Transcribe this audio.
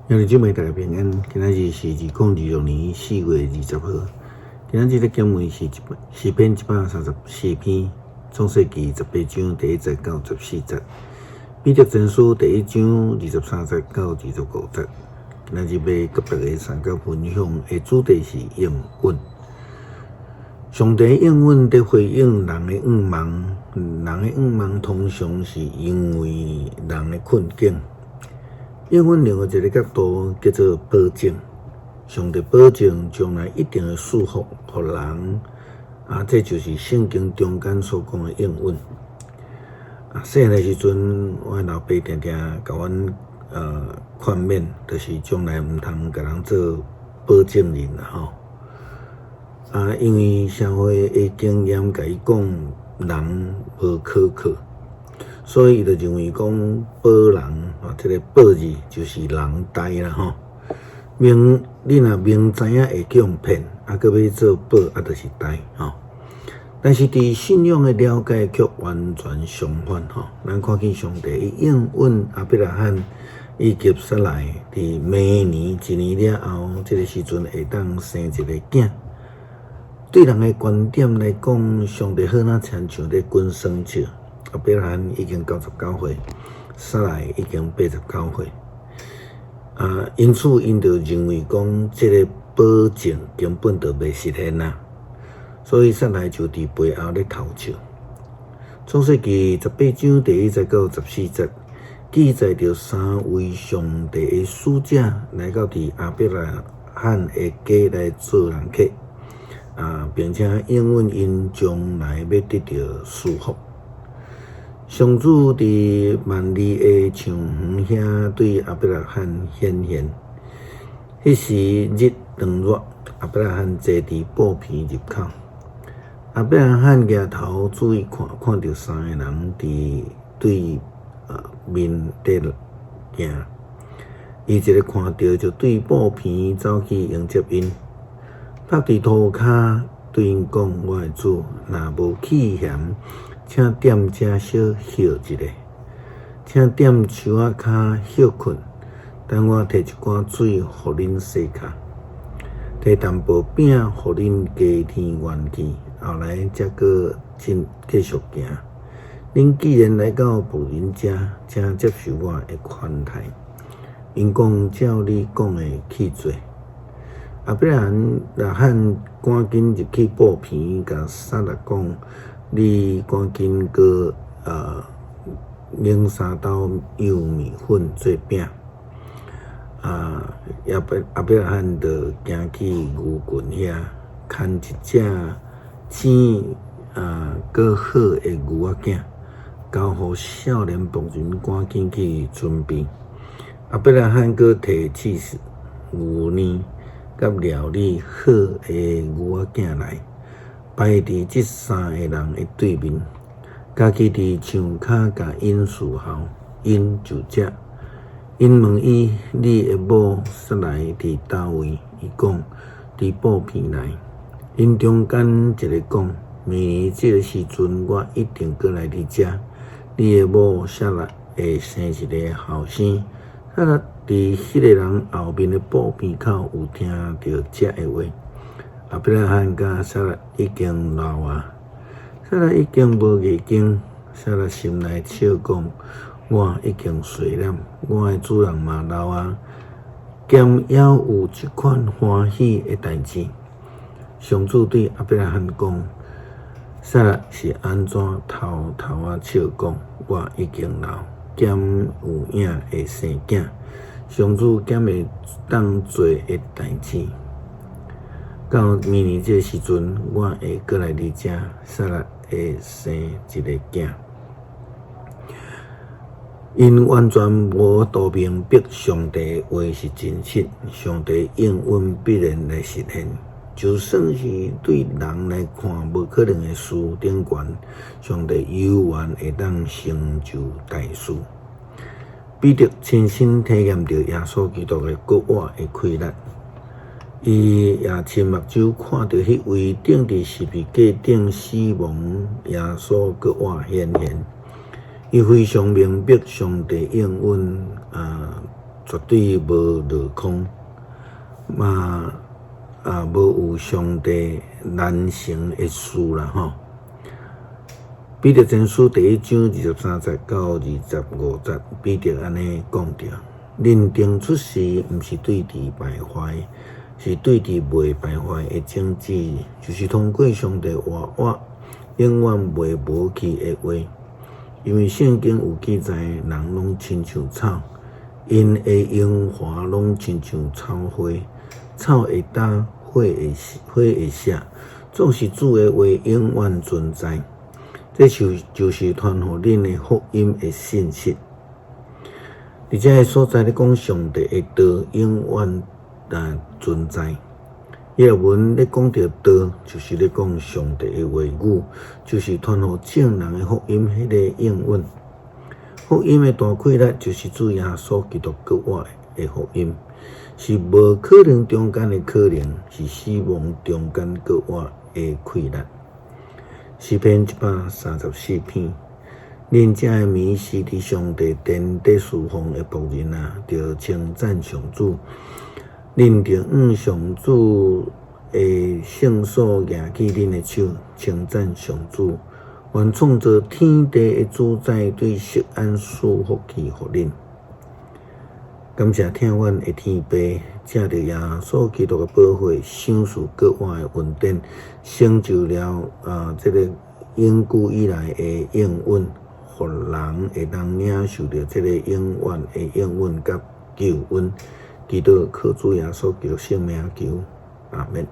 兄弟姊妹大家平安，今仔日是2026年4月20號。今仔日的經文是詩篇134篇，創世記18章第1節到14節，彼得前書第1章23節到25節。今仔日欲佮大家相佮分享的主題是應允。上帝應允佇回應人的願望，人的願望通常是因為人的困境。應允另外一个角度叫做保證，上帝保證將來一定會賜福予人，啊，這就是聖經中間所講的應允。啊，細漢的時陣，我的老爸定定共阮勸勉，就是將來毋通共人做保證人啦吼。啊，因為社會的經驗共伊講，人無可靠。所以伊就認為講保人啊，這个保字就是人呆啦吼。明你若明知影會予人騙，啊，閣欲做保，啊，就是呆吼。但是佇信仰的了解卻完全相反吼。咱看見上帝伊應允亞伯拉罕以及撒萊佇明年一年了後，這个時陣會當生一个囝。對人的觀點來講，上帝好若親像咧滾耍笑。亞伯拉罕已經99歲，撒萊已經89歲。啊，因此𪜶就認為講，這个保證根本就袂實現啦。所以撒萊就佇背後咧偷笑。創世記18章第1節到14節記載著三位上帝的使者來到佇亞伯拉罕的家來做人客，啊，並且應允𪜶將來欲得著賜福。上主佇幔利的橡園遐對亞伯拉罕顯現，彼時日當熱，亞伯拉罕坐佇布棚入口。亞伯拉罕舉頭注意看，看著三个人佇對面佇行。伊一个看著就對布棚走去迎接𪜶，伏佇塗跤對𪜶講：我的主，若無棄嫌，請踮遮小歇一下，請踮樹仔跤歇睏，等我提一寡水予恁洗跤，提淡薄餅予恁加添元氣，後來才閣進繼續行。恁既然來到僕人遮，請接受我的款待。𪜶講照你講的去做。亞伯拉罕趕緊入去布棚，共撒萊講：你趕緊閣擰三斗幼麵粉做餅。啊，亞伯拉罕就行去牛群遐，牽一隻青啊閣好的牛仔囝，交予少年僕人趕緊去準備。亞伯拉罕閣提起司牛奶佮料理好的牛仔囝來，擺佇這三個人的對面，家己佇樹跤共𪜶伺候，𪜶就食。𪜶問伊：你的某撒萊佇佗位？伊講：佇布棚內。𪜶中間一个講：明年這个時陣，我一定閣來你遮。你的某撒萊會生一个後生。撒萊佇彼個人後面的布棚口有聽著這个話。亞伯拉罕佮撒萊已經老啊，撒萊已經無月經。撒萊心內笑講：我已經歲老，我的主人嘛老啊，敢猶有這款歡喜的代誌？上主對亞伯拉罕講：撒萊是按怎偷偷仔笑講，我已經老，敢有影會生囝？上主敢會當做的代誌？到明年這个時陣，我會閣來你遮，撒萊會生一个囝。𪜶完全無法度明白上帝的話是真實，上帝應允必然來實現。就算是對人來看無可能的事，頂懸上帝猶原會當成就大事。彼得親身體驗著耶穌基督的復活的氣力。伊也親目睭看著彼位釘佇十字架頂死亡耶穌復活顯現。伊非常明白上帝應允啊，絕對無落空，嘛啊無有上帝難成的事啦吼。彼得前書第一章23節到25節，彼得按呢講著：認定出時，毋是對佇敗壞，是對佇袂敗壞的種子，就是通過上帝活活永遠袂無去的話。因為聖經有記載，人攏親像草，𪜶的榮華攏親像草花，草會焦，花會謝，總是主的話永遠存在。這就是傳予恁的福音的信息。佇這个所在咧講上帝的道永遠啊存在。希臘文咧講著道，就是咧講上帝的話語，就是傳予眾人的福音彼个應允。福音的大氣力就是主耶穌基督閣活的福音，是無可能中間的可能，是死亡中間閣活的氣力。詩篇134篇，恁遮个迷失佇上帝殿底事奉的僕人啊，著稱讚上主。恁著向上主的聖所舉起恁的手，稱讚上主。願創造天地的主宰對錫安賜福氣予恁。感謝疼阮的天父，藉著耶穌基督的寶血，賞賜閣活的恩典，成就了啊這个永久以來的應允，予人會當領受著這个永遠的應允佮救恩。祈禱靠主耶穌基督聖名求，阿們。